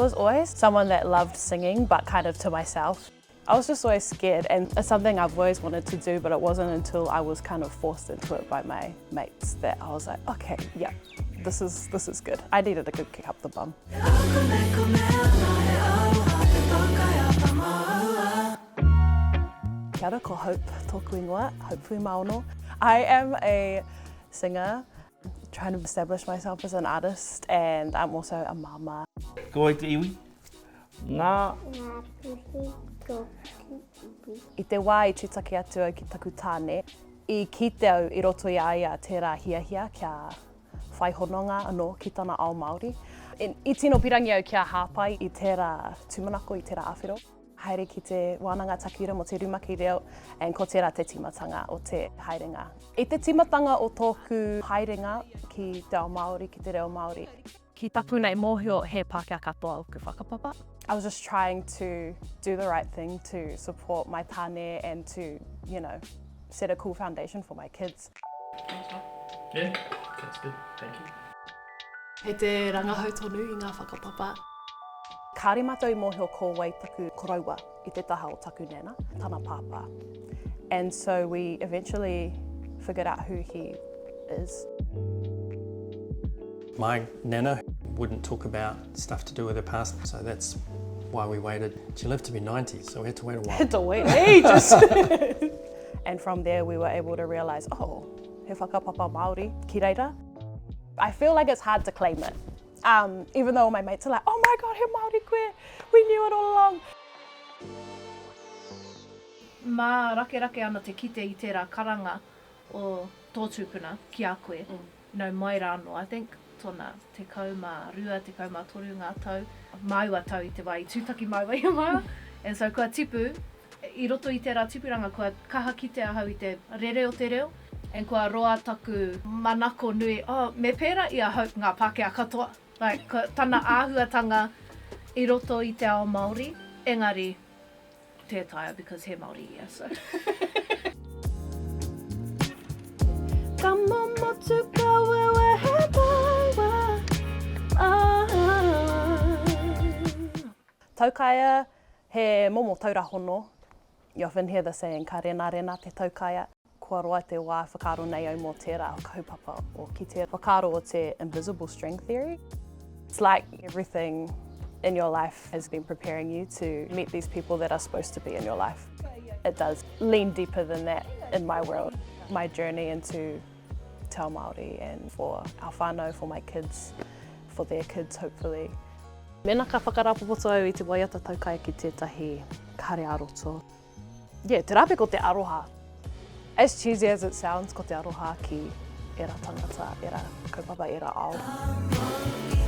was always someone that loved singing, but kind of to myself. I was just always scared and it's something I've always wanted to do, but it wasn't until I was kind of forced into it by my mates that I was like, okay, yeah, this is, this is good. I needed a good kick up the bum. Kia ora, ko Hope tōku ingoa, Hope Fuimaono. I am a singer, trying to establish myself as an artist and I'm also a mama. Ko wai te iwi? Ngā. Ngā puhi tōku iwi. I te wā i tūtaki atu au ki taku tāne, i kite au i roto i a ia tērā hiahia kia whai hononga anō ki tana ao Māori. I tino pirangi au kia hāpai i tērā tūmanako, i tērā āwhero. Haere ki te wānanga takiura mō te rumaki reo and ko tērā te tīmatanga o te haerenga. I te tīmatanga o tōku haerenga ki te ao Māori, ki te reo Māori. Ki taku nei mōhio he Pākehā katoa ōku whakapapa. I was just trying to do the right thing to support my tāne and to, you know, set a cool foundation for my kids. Yeah, that's good, thank you. Kei te rangahau tonu i ngā whakapapa. Kāre mātou i mōhio ko wai taku koroua i te taha o taku nana, tana pāpā. And so we eventually figured out who he is. My nana wouldn't talk about stuff to do with her past, so that's why we waited. She lived to be 90, so we had to wait a while. Had to wait ages! and from there we were able to realise, oh, he whakapapa Māori ki reira. I feel like it's hard to claim it. Um, even though all my mates are like, oh my god, he Māori koe, we knew it all along. Mā rakerake ana te kite i tērā karanga o tō tupuna ki a koe, nau mai rānō, I think tōna 12, 13 ngā tau, māua tau i te wā i tūtaki māua i a māua, and so kua tipu, i roto i tērā tipuranga kua kaha kite ahau i te rere o te reo, and kua roa taku manako nui, oh, me pērā i a Hope ngā Pākehā katoa, like, tana āhuatanga i roto i te ao Māori, engari, Tē taea because he Māori ia, so. Ka momotu ka wewehe taua, ah. Taukaea, he momo taura hono. You often hear the saying, ka renarena te taukaea. Kua roa te wā whakaaro nei au mō tērā kaupapa o ki te whakaaro o te invisible string theory. It's like everything in your life has been preparing you to meet these people that are supposed to be in your life. It does lean deeper than that in my world. My journey into te ao Māori and for our whānau, for my kids, for their kids hopefully. Mēnā ka whakarāpopoto au i te waiata taukaea ki tētahi kare ā-roto, Yeah, te rape ko te aroha. As cheesy as it sounds, ko te aroha ki era tangata, era kaupapa, era ao.